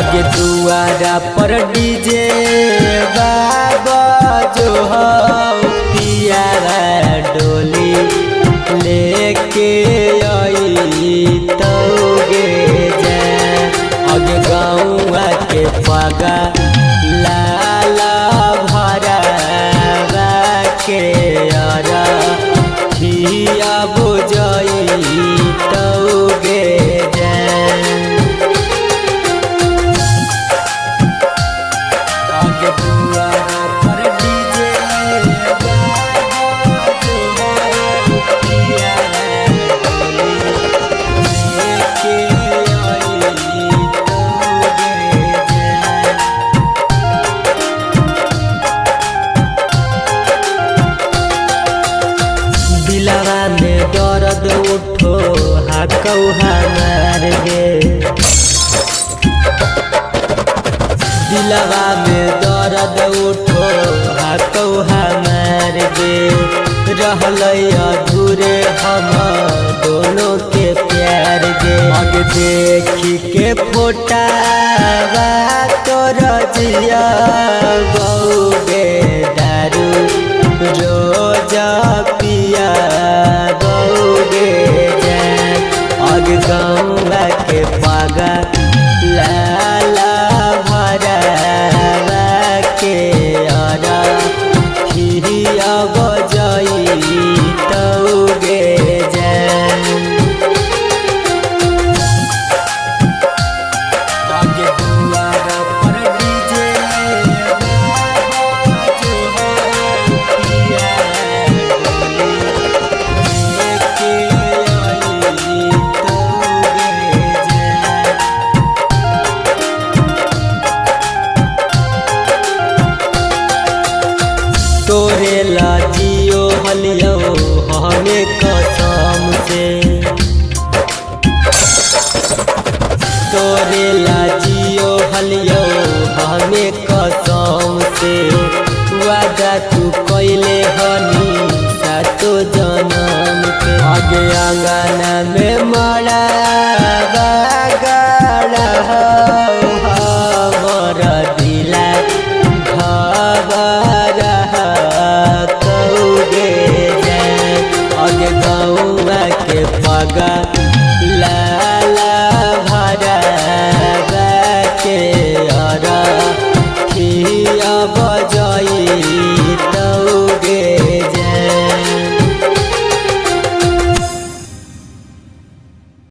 आगे दुआरा पर डीजे बाबा जो हो पियारा डोली लेके आई तौगे जा। आगे गाँव के पगा लाला भरा के अरा ठिया बुझाई तौगे जा। आगे दुआरा पर डीजे बाबा जो हो पियारा डोली लेके आई तौगे जा। दिलवा में दर्द उठो हाकौ हमार गे। दिलवा में दर्द उठो हाकौ हमार गे। रहल अधूरे हम दोनों के प्यार गे। आगे देखी के फोटा तोर जिया बउगे दारू रोज पिया बउगे जा। आगे गाँव के पागा लाला भरा के अरा ठिया बजाई तौगे जा। आगे दुआरा पर डीजे बाबा जो हो पियारा डोली लेके आई तौगे जा। तोरे ला जियो हलियो हमें कसम से। तोरे ला जियो हलियो हमें कसम से। वादा तू कैले हनी सातो जनम के। आगे आंगना में मरा बागड़ा हमर दिला घबरा तौगे जा। आगे गाँव के पगा